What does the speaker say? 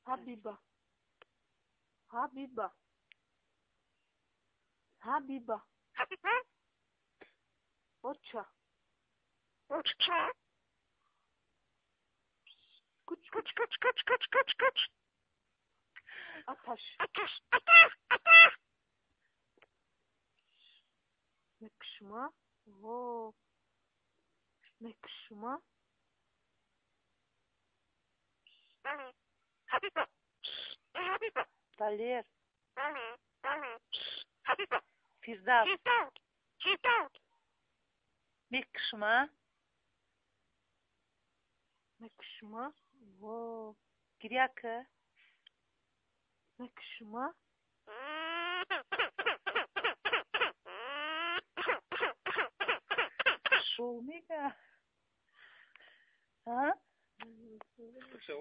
Ҳабиба, Ҳабиба, Ҳабиба. Оча. Куч, куч, куч, куч, куч, куч, куч. Аташ. Мекшума. Во. Мекшума. Далер. Фирдавс. Мекшума. Мекшума. Во. Гиря ки. Мекшума. Шоу мега. А?